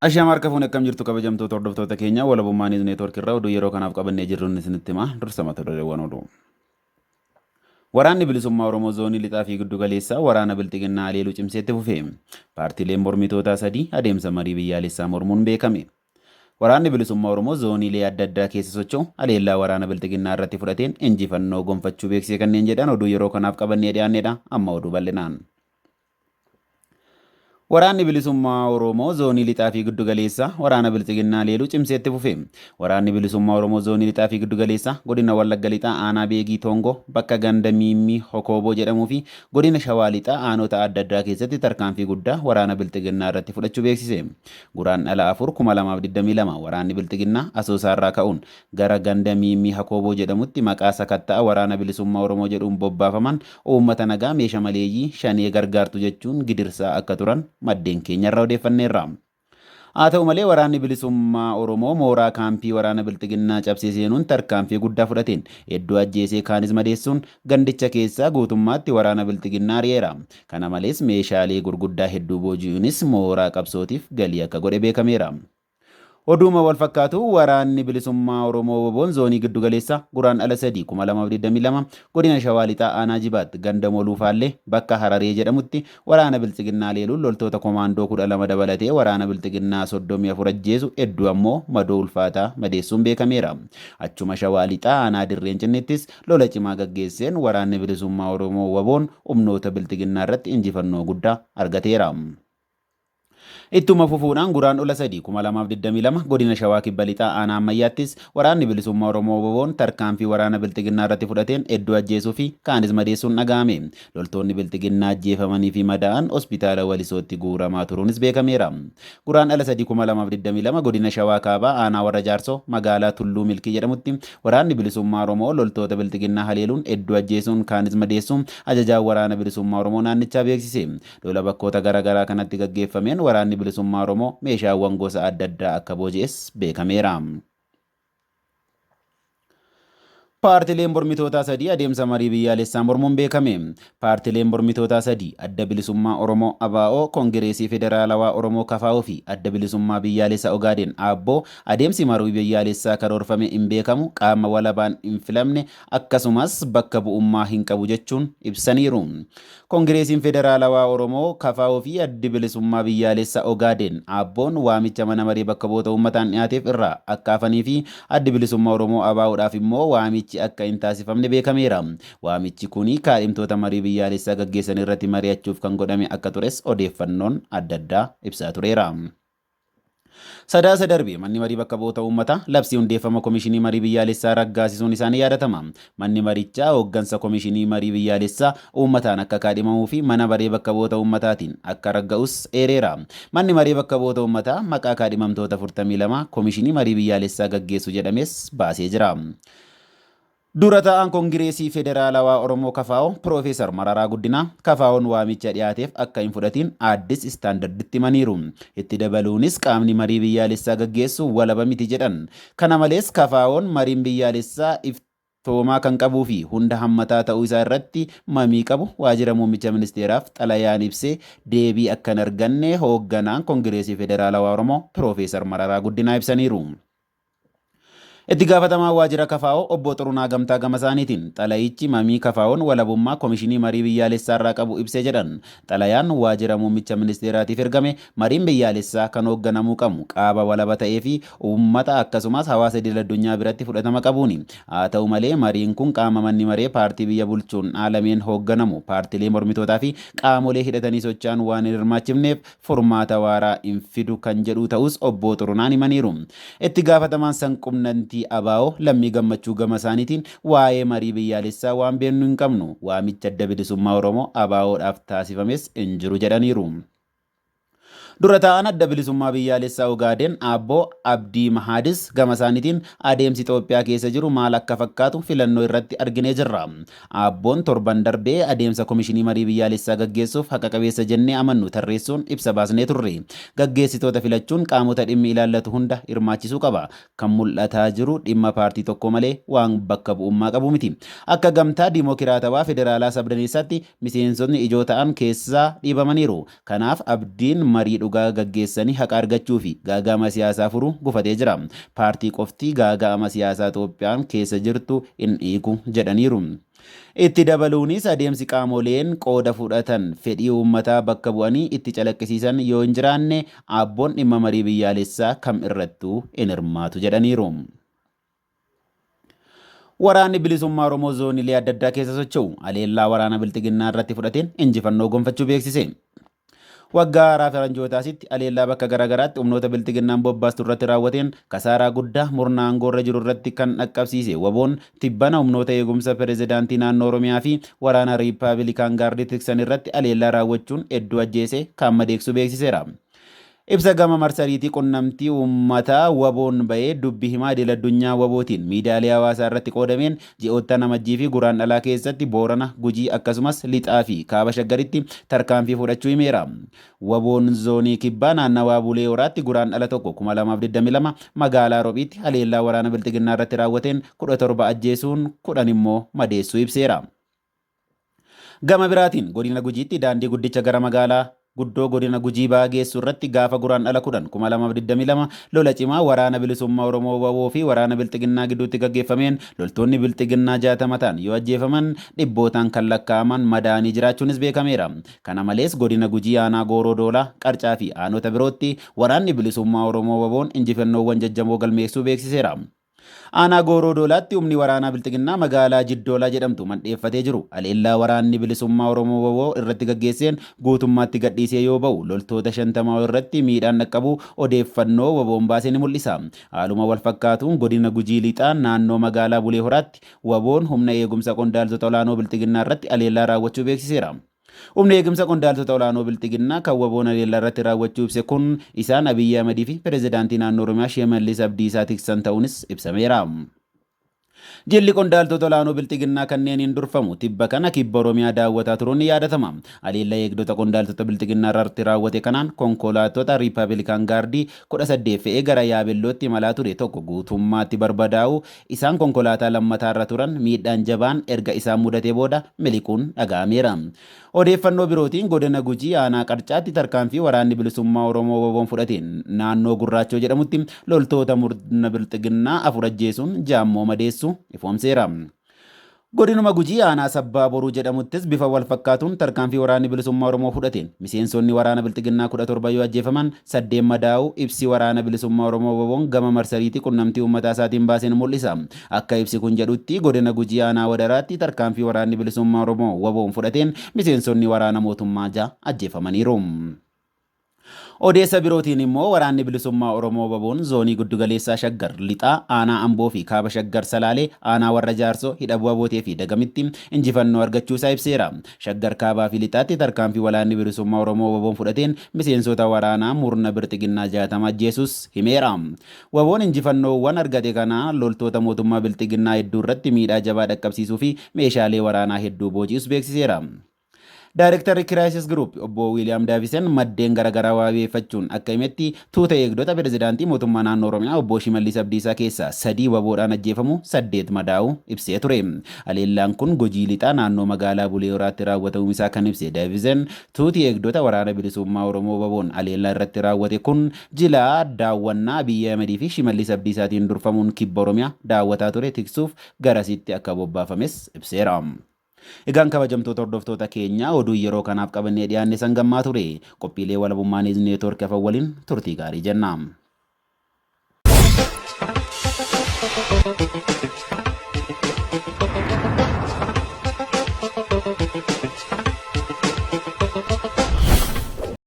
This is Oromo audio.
Ashaama harka fuune akkam jirtu kabajamtoota hordoftoota keenya walabummaa niiz neetwoork irraa oduu yeroo kanaaf qabannee jirru isinitti hima dursa mata dureewwan oduu. Waraanni Bilisummaa Oromoo Zoonii Lixaa fi Giddu Galeessaa waraana Bilxiginnaa haleeluu cimsee itti fufe. Paartiileen mormitootaa sadii adeemsa marii biyyaalessaa mormuun beekame. Waraanni Bilisummaa Oromoo zooniilee adda addaa keessa socho'u haleellaa waraana Bilxiginnaa irratti fudhateen injifannoo gonfachuu beeksise kanneen jedhan oduu yeroo kanaaf qabannee dhiyaannedha. Amma oduu bal'inaan. Waraanni Bilisummaa Oromoo Zoonii Lixaa fi Giddu Galeessaa waraana Bilxiginnaa haleeluu cimsee itti fufe. Waraanni Bilisummaa Oromoo Zoonii Lixaa fi Giddu Galeessaa Godina Wallagga Lixaa Aanaa Beegii Toongoo bakka ganda Miimmii Hokooboo jedhamuu fi Godina Shawaa Lixaa aanota adda addaa keessatti tarkaanfii guddaa waraana Bilxiginnaa irratti fudhachuu beeksise. Guraandhala 4, 2022 waraanni Bilxiginnaa Asoosaarraa ka'uun gara ganda Miimmii Hakooboo jedhamutti maqaa sakatta'a Waraana Bilisummaa Oromoo jedhuun bobbaafaman uummata nagaa meesha maleeyyii Shanee gargaartu jechuun gidirsaa akka turan maddeen keenyarraa odeeffanneerra. Haa ta'u malee Waraanni Bilisummaa Oromoo mooraa kaampii waraana Bilxiginnaa cabsee seenuun tarkaanfii guddaa fudhateen hedduu ajjeesee kaanis madeessuun gandicha keessaa guutummaatti waraana Bilxiginnaa ari'eera. Kana malees meeshaalee gurguddaa hedduu booji'uunis mooraa qabsootiif galii akka godhe beekameera. Oduuma wal fakkaatuun Waraanni Bilisummaa Oromoo WBOn Zoonii Giddu Galeessaa Guraandhala 3, 2022 Godina Shawaa Lixaa Aanaa Jibaat ganda Moluu Faallee bakka Hararee jedhamutti waraana Bilxiginnaa haleeluun loltoota komaandoo 12 dabalatee waraana Bilxiginnaa 34 ajjeesu hedduu ammoo madoo ulfaataa madeessuun beekameera. Achuma Shawaa Lixaa Aanaa Dirreen Cinnittis lola cimaa gaggeesseen Waraanni Bilisummaa Oromoo WBOn humnoota Bilxiginnaa irratti injifannoo guddaa argateera. Ittuma fufuudhaan Guraandhola 3, 2022 Godina Shawaa Kibba Lixaa Aanaa Ammayyaattis Waraanni Bilisummaa Oromoo WBOn tarkaanfii waraana Bilxiginnaa irratti fudhateen hedduu ajjeesuu fi kaanis madeessuun dhaga'ame. Loltoonni Bilxiginnaa ajjeefamanii fi madaa'an Hospitaala Walisootti guuramaa turuunis beekameera. Guraandhala 3, 2022 Godina Shawaa Kaabaa Aanaa Warra Jaarsoo magaalaa Tulluu Milkii jedhamutti Waraanni Bilisummaa Oromoo loltoota Bilxiginnaa haleeluun hedduu ajjeesuun kaanis madeessuu Ajajaan Waraana Bilisummaa Oromoo naannichaa beeksise. Lola bakkoota gara garaa kanatti gaggeeffameen Waraanni Bilisummaa Oromoo meeshaawwan gosa adda addaa akka booji'es beekameera. Paartileen mormitootaa sadii adeemsa marii biyyaalessaa mormuun beekame. Paartileen mormitootaa sadii Adda Bilisummaa Oromoo, ABO, Kongireesii Federaalawaa Oromoo, KFO, fi Adda Bilisummaa Biyyaalessa Ogaadeen, ABO, adeemsi marii biyyaalessaa karoorfame hin beekamu, qaama walabaan hin filamne, akkasumas bakka bu'ummaa hin qabu jechuun ibsaniiru. Kongireesiin Federaalawaa Oromoo, kfo, fi Addi Bilisummaa Biyyaalessa Ogaadeen, ABOn, waamicha Mana Maree Bakka Bu'oota Uummataan dhiyaateef irraa akka hafanii fi Addi Bilisummaa Oromoo, ABOdhaaf immoo waamichi akka hin taasifamne beekameera. Waamichi kuni kaadhimtoota marii biyyaalessaa gaggeessan irratti mari'achuuf kan godhame akka tures odeeffannoon adda addaa ibsaa tureera. Sadaasa darbe Manni Marii Bakka Bu'oota Uummataa labsii hundeeffama Komishinii Marii Biyyaalessaa raggaasisuun isaa ni yaadatama. Manni marichaa hooggansa Komishinii Marii Biyyaalessaa uummataan akka kaadhimamuu fi Mana Maree Bakka Bu'oota Uummataatiin akka ragga'us eereera. Manni Maree Bakka Bu'oota Uummataa maqaa kaadhimamtoota 42 Komishinii Marii Biyyaalessaa gaggeessu jedhames baasee jira. Dura taa'aan Kongireesii Federaalawaa Oromoo kfo Piroofeesar Mararaa Guddinaa KFOn waamicha dhiyaateef akka hin fudhatiin Addis Standarditti himaniiru. Itti dabaluunis qaamni marii biyyaalessaa gaggeessu walaba miti jedhan. Kana malees KFOn mariin biyyaalessaa iftoomaa kan qabuu fi hunda hammataa ta'uu isaa irratti mamii qabu waajira muummicha ministeeraaf xalayaan ibsee deebii akka hin arganne hoogganaan Kongireesii Federaalawaa Oromoo Piroofeesar Mararaa Guddinaa ibsaniiru. Itti gaafatamaan waajjira KFO obbo Xurunaa Gamtaa gamasaaniitiin, xalayichi mamii KFOn walabummaa Komishinii Marii Biyyaalessaarraa qabu ibse jedhan. Xalayaan waajjira muummicha ministeeraatiif ergame mariin biyyaalessaa kan hoogganamuu qamu qaaba walaba ta'ee fi uummata akkasumas hawaasa idil-addunyaa biratti fudhatama qabuuni. Haa ta'u malee mariin kun qaama manni maree paartii biyya bulchuun dhaalameen hoogganamu, paartilee mormitootaa fi qaamolee hidhatanii socho'an waan hin hirmaachifneef furmaata waaraa hin fidu kan jedhuu ta'uus obboo Xurunaan himaniiru. Itti gaafatamaan sanqunnamtii ABO Lammii Gammachuu gama isaaniitiin waa'ee marii biyyaalessaa waan beeknu hin qabnu, waamichi Adda Bilisummaa Oromoo ABOdhaaf taasifames hin jiru jedhaniiru. Dura taa'aan Adda Bilisummaa Biyyaalessaa Ogaadeen Aabboo Abdii Mahaadis gama isaaniitiin adeemsi Itoophiyaa keessa jiru maal akka fakkaatu filannoo irratti arginee jirra. Aabboon torban darbee adeemsa Komishinii Marii Biyyaalessaa gaggeessuuf haqa qabeessa jennee amannu tarreessuun ibsa baasnee turre. Gaggeessitoota filachuun qaamota dhimmi ilaallatu hunda hirmaachisuu qaba. Kan mul'ataa jiru dhimma paartii tokkoo malee waan bakka bu'ummaa qabu miti. Akka Gamtaa Diimokiraatawaa Federaalaa Sabdaneessaatti miseensotni ijoo ta'an keessaa dhiibamaniiru. Kanaaf abdiin marii dhugaa gaggeessanii haqa argachuu fi gaaga'ama siyaasaa furuu gufatee jira. Paartii qofti gaaga'ama siyaasaa Itoophiyaan keessa jirtu hin hiiku jedhaniiru. Itti dabaluunis adeemsi qaamoleen qooda fudhatan fedhii uummataa bakka bu'anii itti calaqqisiisan yoo hin jiraanne Aabboon dhimma marii biyyaalessaa kam irrattuu hin hirmaatu jedhaniiru. Waraanni Bilisummaa Oromoo zoonilee adda addaa keessa socho'u haleellaa waraana Bilxiginnaa irratti fudhateen injifannoo gonfachuu beeksise. Waggaa haaraa faranjootaasitti haleellaa bakka garaagaraatti humnoota Bilxiginnaan bobbaastu irratti raawwateen kasaaraa guddaa murna aangoorra jiru irratti kan dhaqqabsiise WBOn tibbana humnoota eegumsa pirezidaantii naannoo Oromiyaa fi waraana Riippaabilikaan Gaardii tiksan irratti haleellaa raawwachuun hedduu ajjeesee kaan madeeksuu beeksiseera. Ibsa gama marsariitii qunnamtii uummataa WBOn ba'ee dubbi himaa idil addunyaa WBOtiin miidiyaalee hawaasaa irratti qoodameen ji'oottan Amajjii fi Guraandhalaa keessatti Boorana, Gujii akkasumas Lixaa fi Kaaba Shaggaritti tarkaanfii fudhachuu himeera. WBOn Zoonii Kibbaa naannawaa Bulee Horaatti Guraandhala 1, 2022 magaalaa Rophiitti haleellaa waraana Bilxiginnaa irratti raawwateen 17 ajjeesuun 10 immoo madeessuu ibseera. Gama biraatiin Godina Gujiitti daandii guddicha gara magaalaa guddoo Godina Gujii Bahaa geessu irratti gaafa Guraandhala 10, 2022 lola cimaa Waraana Bilisummaa Oromoo wbo fi Waraana Bilxiginnaa gidduutti gaggeeffameen loltoonni Bilxiginnaa 60 ta'an yoo ajjeefaman dhibbootaan kan lakkaa'aman madaa'anii jiraachuunis beekameera. Kana malees Godina Gujii Aanaa Gooroo Doolaa, Qarcaa fi aanota birootti Waraanni Bilisummaa Oromoo WBOn injifannoowwan jajjamoo galmeessuu beeksiseera. Aanaa Gooroo Doolaatti humni waraanaa Bilxiginnaa magaalaa Jiddoolaa jedhamtu mandheeffatee jiru haleellaa waraanni bilisummaa Oromoo wbo irratti gaggeesseen guutummaatti gadhiisee yoo ba'u loltoota 50 ol irratti miidhaan dhaqqabuu odeeffannoo WBOn baase ni mul'isa. Haaluma wal fakkaatuun godina Gujii Lixaa naannoo magaalaa Bulee Horaatti WBOn humna eegumsa qondaaltota olaanoo Bilxiginnaa irratti haleellaa raawwachuu beeksiseera. Humni eegumsa qondaaltota olaanoo Bilxiginnaa kan WBOn haleellaa irratti raawwachuu ibse kun isaan Abiyyi Ahmadii fi Pirezidaantii Naannoo Oromiyaa Shimallis Abdiisaa tiksan ta'uunis ibsameera. Jilli qondaaltota olaanoo Bilxiginnaa kanneeniin durfamu tibba kana Kibba Oromiyaa daawwataa turuun ni yaadatama. Haleellaa eegdota qondaaltota Bilxiginnaa irratti raawwate kanaan konkolaattota Riippaabilikaan Gaardii 18 fe'ee gara Yaabellootti imalaa ture tokko guutummaatti barbadaa'uu Isaan konkolaataa lammataarra turan miidhaan jabaan erga isaan mudatee booda miliquun dhaga'ameera. Odeeffannoo birootiin Godina Gujii Aanaa Qarcaatti tarkaanfii Waraanni Bilisummaa Oromoo WBOn fudhateen naannoo Gurraachoo jedhamutti loltoota murna Bilxiginnaa 4 ajjeesuun 6 ammoo madeessuu ifoomseera. Godinuma Gujii aanaa Sabbaa Boruu jedhamuttis bifa wal fakkaatuun tarkaanfii Waraanni Bilisummaa Oromoo fudhateen miseensonni waraana Bilxiginnaa 17 yoo ajjeefaman 8 madaa'uu ibsi Waraana Bilisummaa Oromoo WBOn gama marsariitii qunnamtii uummataa isaatiin baase ni mul'isa. Akka ibsi kun jedhutti godina Gujii aanaa Wadaraatti tarkaanfii Waraanni Bilisummaa Oromoo WBOn fudhateen miseensonni waraana mootummaa 6 ajjeefamaniiru. Odeessa birootiin immoo Waraanni Bilisummaa Oromoo WBOn Zoonii Guddugaleessaa Shaggar Lixaa Aanaa Amboo fi Kaaba Shaggar Salaalee Aanaa Warra Jaarsoo Hidhabuu Abootee fi Dagamitti injifannoo argachuu isaa ibseera. Shaggar Kaabaa fi Lixaatti tarkaanfii Walaanni Bilisummaa Oromoo WBOn fudhateen miseensota waraanaa murna Birxiginnaa 60 ajjeesuus himeera. WBOn injifannoowwan argate kana loltoota mootummaa Bilxiginnaa hedduu irratti miidhaa jabaa dhaqqabsiisuu fi meeshaalee waraanaa hedduu booji'uus beeksiseera. Daarektarri Kiraayisis Giruup Obbo Wiiliyaam Daavisen maddeen garagaraa waabeeffachuun akka himetti tuuta eegdota pirezidaantii mootummaa naannoo Oromiyaa Obbo Shimallis Abdiisaa keessaa 3 WBOdhaan ajjeefamuu 8 madaa'uu ibsee ture. Haleellaan kun Gujii Lixaa naannoo magaalaa Bulee Horaatti raawwatamuu isaa kan ibse Daavisen tuuti eegdota Waraana Bilisummaa Oromoo WBOn haleellaa irratti raawwate kun jila daawwannaa Abiyyi Ahimad fi Shimallis Abdiisaatiin durfamuun Kibba Oromiyaa daawwataa ture tiksuuf garasitti akka bobbaafames ibseera. Egaan kabajamtoota hordoftoota keenyaa oduun yeroo kanaaf qabannee dhiyaanne sangammaa ture. Qophiilee Walabummaa Niiz Neetwoork hafan waliin turtii gaarii jenna.